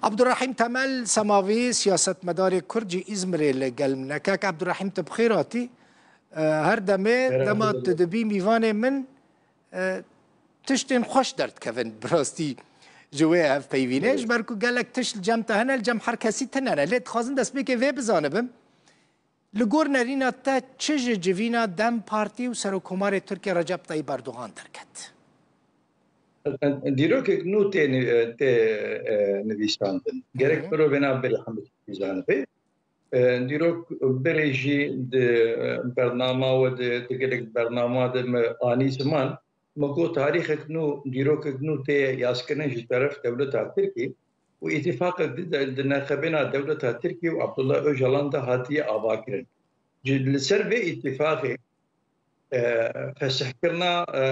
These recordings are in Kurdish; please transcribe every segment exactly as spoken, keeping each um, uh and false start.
Abdurrahîm Temel Semavî, siyasetmedarê Kurd ji Îzmirê li gel min e. Kak Abdurrahîm, tu bi xêr hatî. E, her demê, Merhaba. Dema tu dibî mîvanê min, e, tiştên xweş derdikevin, bi rastî ji wê hevpeyvînê. Ji ber ku gelek tişt li cem te hene, li cem her kesî tune ne. Lê dixwazim destpêkê vê bizanibim. Li gor nerîna te çi ji civîna DEM Partî û Serokkomarê Tirkiye Recep Tayyip Erdogan derket? Dîrokek nû tê ni-, tê, e, nivîsandin. Gerek Hı hı. mirovê na berê hemû tiştî zanibe. E, dîrok berê jî di, e, bernama we de, di gelek bernama de me anî ziman. Me got tarîxek nû, dîrokek nû tê yazkirin ji teref dewleta Tirkî û îtîfaqek di, di, di neqebêna dewleta Tirkî û Abdullah Ocalan de hatiye avakirin. Ji, li ser vê îtîfaqê, e, fesihkirina, e,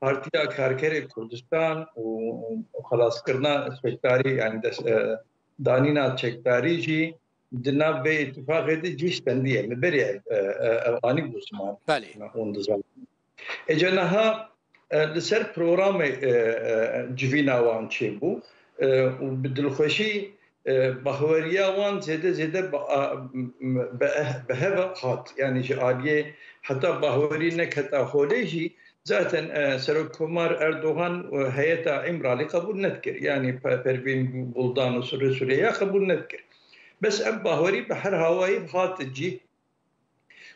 Partiya Karkerê Kurdistan û, û xelaskirina çekdarî, yani des-, e, danîna çekdarî jî di nav vê îtîfaqê de cî stendiye. Min berê ev, e, e, ev anî bû ziman. Belê. Hûn dizanin. Êca niha, e, li ser programê, e, e, civîna wan çêbû, e, û bi dilxweşî, e, bahweriya wan zêde zêde bi, a, m-, m-, bi, eh, bi hev hat. Yani ji aliyê heta bahwerî neketa holê jî zaten, e, Serokkomar Erdogan, e, heyeta Îmralî qebûl nedikir. Yani Pe-, Pervîn Buldan û Sirri Suriyeya qebûl nedikir. Bes ev bahwerî bi her hawayî hat cî.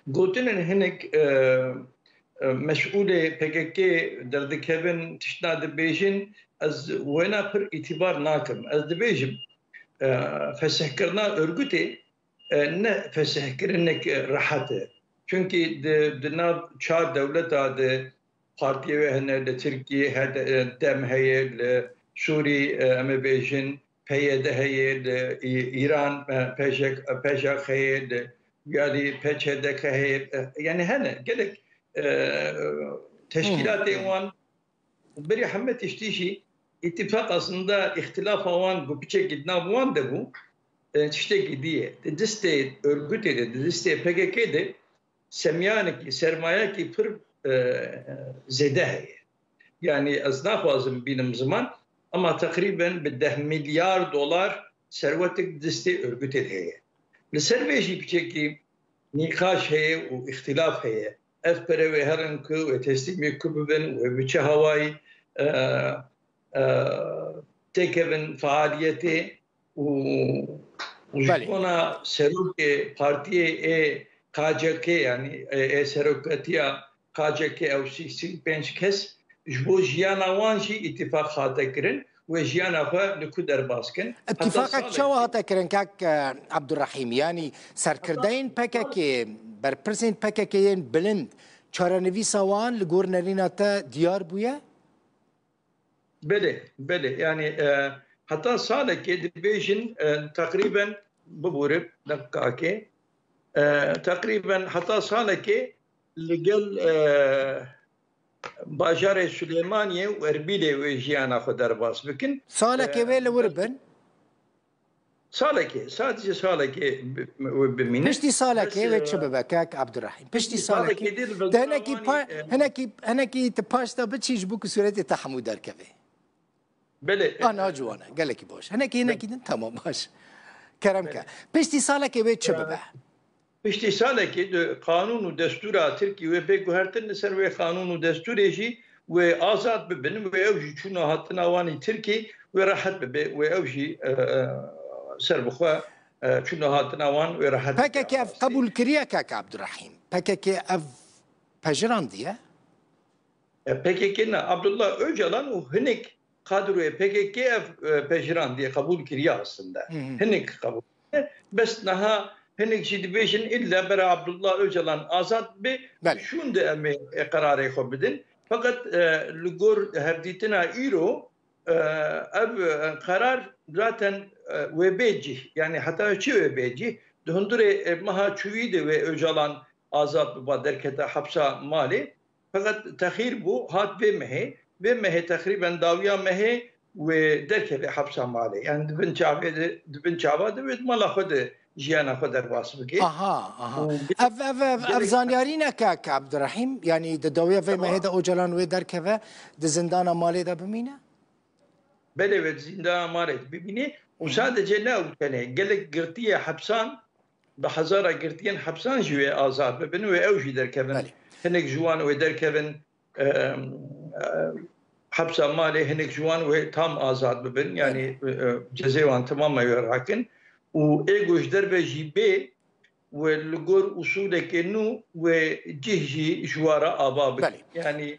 Gotinên hinek, e, e, meşûlê P K K derdikevin, tiştna dibêjin, ez wêna pir îtîbar nakim. Ez dibêjim, e, fesihkirina örgütê, e, ne fesihkirinek rehet e. Çunkî di, di nav çar dewleta de partiyê wê hene, li Tirkiyê H D, e, DEM heye, li Sûrî, e, em ê bêjin, P Y D heye, li Î-, Îran, e, P J K, P J K heye, li, yanî P Ç D K heye, e, yanî hene gelek, e, teşkîlatê wan. Berî hemî tiştî jî îtîfaq aslında îxtilafa wan ku piçekî di nav wan de bû, e, tiştekî dî ye. Di distê örgütê de, di distê P K K de semyanekî, sermayekî pir, e, zêde heye. Yani ez naxwazim bînim ziman, ama teqrîben bi deh milyar dolar serwetek distê örgütê de heye. Li ser vê jî piçekî nîqaş heye û îxtilaf heye. Ev pere wê herin ku, wê teslîmê ku bibin, wê bi çi hawayî, e, e, têkevin faaliyetê û, û ji Belê. bona serokê partiyê ê K C K, yani ê, ê seroketiya K C K ew sî, sî û pênc kes ji bo jiyana wan jî îtîfaq hate kirin, wê jiyana xwe li ku derbas kin. Îtîfaqek çawa hate kirin, kak, e, Abdurrahîm? Yanî serkirdeyên P K K, berpirsên P K K yên bilind, çarenivîsa wan li gor nerîna te diyar bûye? Belê, belê. Yani, e, heta salekê dibêjin, e, teqrîben, bibûre, deqikakê, e, teqrîben heta salekê li gel, e, bajarê Silêmaniyê û Erbîlê wê jiyana xwe derbas bikin. Salekê E, wê li wir bin? Salekê, sadece salekê bi-, wê bimîne. Piştî salekê Bes, wê e, çi bibe, kak Abdurrahîm? Piştî piştî salekê, salekê dê li te hinekî berdewamî, pa-, e, hinekî, hinekî tu paş de biçî ji bo ku sûretê te hemû derkeve. Belê. Ana ciwan e, gelekî baş. Hinekî, hinekî Belê. din, tamam, baş. Kerem ke. Belê. Piştî salekê wê çi E, bibe? Piştî salekê di qanûn û destûra Tirkî wê bê guhertin, li ser wê qanûn û destûrê jî wê azad bibin, wê ew jî çûna hatina wan ê Tirkî wê rehet bibe, wê ew jî, e, e, ser bi xwe, e, çûna hatina wan wê rehet bibe. P K K ev qebûl kiriye, kak Abdurrahîm? P K K ev pejirandiye? E, P K K ne, Abdullah Ocalan û hinek kadroyê P K K ev, e, pejirandiye qebûl kiriye aslında. Hı hı. Hinek qebûl kiriye. Bes niha hinek jî dibêjin illa bera Abdullah Ocalan azad be, Belê. şûn de em ê, e, qerarê xwe bidin. Feqet, e, li gor hevdîtina îro, e, ev, e, qerar zaten, e, wê bê cih. Yani heta çi wê bê cih? Di hundurê, e, meha çûyî de wê Ocalan azad biba, derkete hepsa malê. Feqet texîr bû, hat vê mehê. Vê mehê teqrîben dawiya mehê wê derkeve hepsa malê. Yani di bin çavê de, di bin çava de wê di mala xwe de jiyana xwe derbas bike. Aha, aha. Û Ev, ev, ev, ev Gelek zanyarî ne, kak Abdurrahîm? Yani di dawiya vê Tamam. mehê de Ocalan wê derkeve, di zindana malê de bimîne? Belê, wê di zîndana malê bibînî û sadece ne ew tenê, gelek girtiyê hepsan, bi hezara girtiyên hepsan jî wê azad bibin, wê ew jî derkevin. Belê. Hinek ji wan wê derkevin, e, e, hepsa malê, hinek ji wan wê tam azad bibin. Yanî, e, e, cezê wan temama wê rakin. Û ê ku ji derve jî bê, wê li gor usûlekê nû wê cih jî ji wa re ava bikin. Belê. Yanî,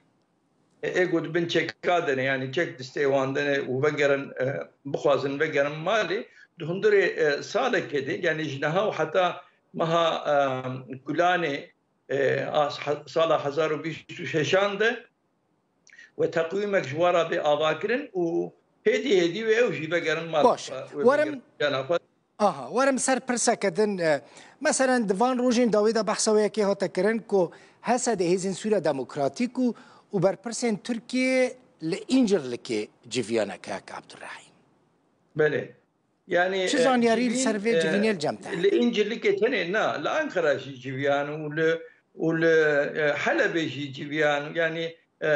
e, ê ku di bin çeka de ne, yanî çek distê wan de ne û vegerin, e, bixwazin vegerin malê, di hundirê, e, salekê de, yanî ji niha û heta meha, e, Gulanê, e, a, he-, sala hezar û bîst û şeşan de, wê teqwîmek ji we re bê avakirin û hêdî hêdî wê ew jî vegerin mala Baş. xwe, wê Werim vegerin jiyana xwe. Aha, werim ser pirseke din, e, meselen di van rojên dawî de behsa wê yekê hate kirin ku H S D, Hêzên Sûriya Demokratîk û, û berpirsên Tirkiyê li Încirlikê civiyane, kek Abdurrahîm. Belê. Yani, Çi e, zanyarî li civîn, ser vê e, civînê li cem te? Li Încirlikê tenê na, li Ankara jî civiyan û li, û li, e, Helebê jî civiyan. Yani, e,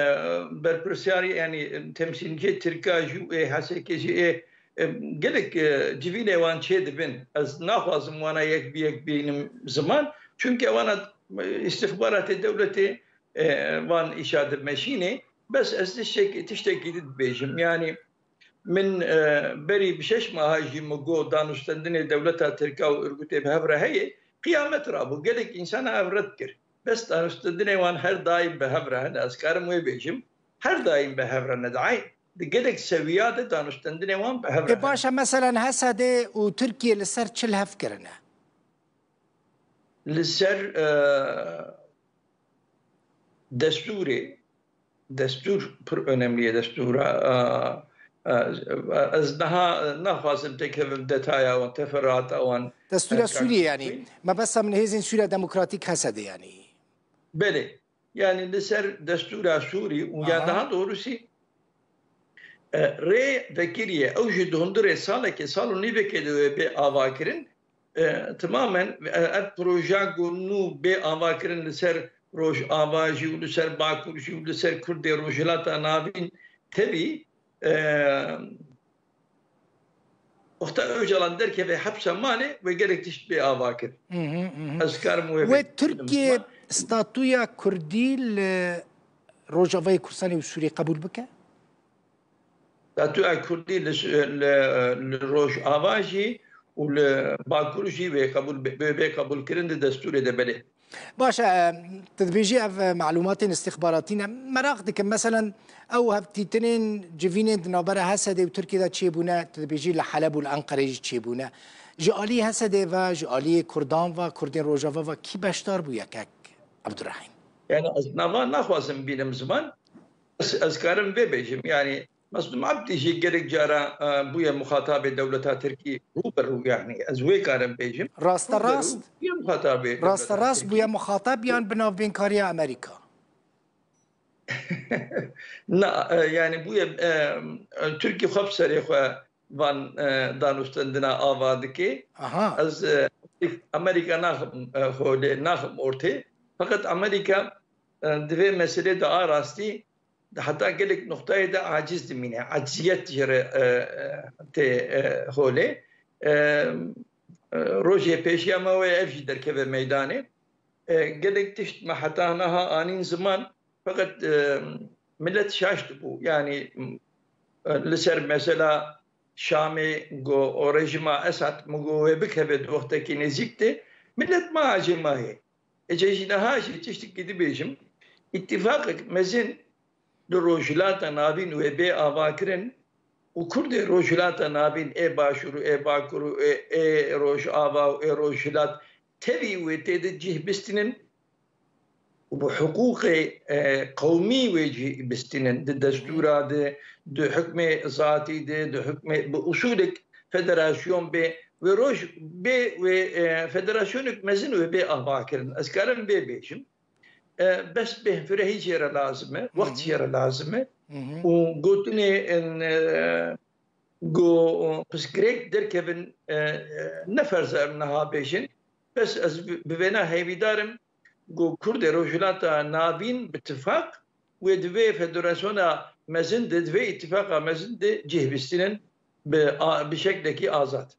berpirsyarî, yani, e, temsîlcê Tirka jî û ê H S K jî ê, e, gelek, e, civînê wan çê dibin. Ez naxwazim wana yek bi yek bînim ziman. Çunke wana, e, îstixbaratê dewletê, e, van îşa dimeşînê. Bes ez tiştek-, tiştekî di dibêjim. Yani, Min, e, berî bi şeş meha jî min got, danûstendinê dewleta Tirka û Irgutê bi hev re heye, qiyamet rabû. Gelek însana ev red kir. Bes danûstendinê wan her daîm bi hev re hene. Ez karim wê bêjim, her daîm bi hev re ne. Di gelek sewiya de danûstendinê wan bi hev re Ê, hene. Baş e, meselen H S D û Tirkiye li ser çi li hev kirine? Li ser, e, destûrê, destûr pir önemli ye, destûra, a, a, a, ez niha naxwazim têkevim detaya wan, teferruata wan, Destûra e, Sûriyê, yanî, mebesta min Hêzên Sûriya Demokratîk, H S D, yanî. Belê. Yani li ser destûra Sûrî û ya Aha. daha doğrusu, e, rê vekiriye, ew jî di hundirê salekê, sal û nîvekê de wê bê avakirin. E, tamamen, e, ev proja ku nû bê avakirin li ser Rojava jî û li ser Bakur jî û li ser Kurdê Rojhilata Navîn tevî, e, wexta Ocalan derkeve hepsa malê, wê gelek tişt bê avakir. Hı hı, hı hı. Ez karim wê Wê bê- Tirkiye statûya Kurdî li Rojavayê Kurdistanê û Sûriyê qebûl bike? Statûya Kurdî li, li, li Rojava jî û li Bakur jî wê qebûl be-, wê bê qebûlkirin di destûrê de, belê. Baş e, tu dibêjî ev, e, malûmatên îstixbaratî ne. Meraq dikim, meselen, ew hevdîtinên civînên di navbera H S D û Tirkiyê de çêbûne, tu dibêjî li Heleb û li Enqereyê jî çêbûne. Ji alî H S D ve, ji alî Kurdan ve, Kurdên Rojava ve kî beşdar bûye, kek Abdurrahîm? Yani ez nava naxwazim bînim ziman. Ez, ez karim vê bêjim. Yani Meslûm Ebdî jî gelek cara, e, bûye muxatabê dewleta Tirkî rû bi rû, yani ez wê karim bêjim. Rasterast? Rû bi rû bûye muxatabê dewleta Rasterast Tirkî. Bûye muxatab yan bi navbênkariya Amerîka? Na, e, yani bûye, e, e, Tirkî xwe bi serê xwe van, e, danûstendina ava dike. Aha. Ez, e, Amerîka naxim, e, holê, naxim ortê. Feqet Amerîka, e, di vê meselê de a rastî di heta gelek nuqtayê de aciz dimîne. Aciziyet jê re, e, e, tê, e, holê. E, e, rojê pêşiya me wê ev jî derkeve meydanê. E, gelek tişt me heta niha anîn ziman, feqet, e, millet şaş dibû. Yani, e, li ser mesela Şamê ku o rejîma Esad min got wê bikeve di wextekî nêzîk de, millet ma acê mayê. Ece jî niha jî tiştekî dibêjim, îtîfaqek mezin li Rojhilata Navîn wê bê avakirin û Kurdê Rojhilata Navîn ê Başûr û ê Bakur û ê, ê Rojava û ê Rojhilat tevî wê tê de cih bistînin û bi hiqûqê, e, qewmî wê cih bistînin di destûra de, di hukmê zatî de, di hukmê bi usûlek federasyon bê, wê roj bê, wê, e, federasyonek mezin wê bê avakirin. Ez karim vê bêjim. E, bes bêhfirehî jê re lazim e, Hı hı. wext jê re lazim e. Hı hı. Û gotinê, e, ku pirsgirêk derkevin, e, e, ne ferz e em niha bêjin. Bes ez bi, bi vêna hêvîdar im ku Kurdê Rojhilata Navîn bi tifaq wê di vê federasyona mezin de, di vê îtifaqa mezin de cih bistînin bi, a, bi şeklekî azad.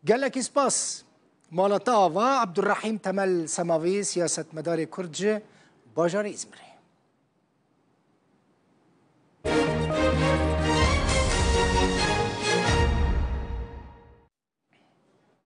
Gelekî spas. Mala te ava, Abdurrahîm Temel Semavî, siyasetmedarê Kurd ji bajarê Îzmirê.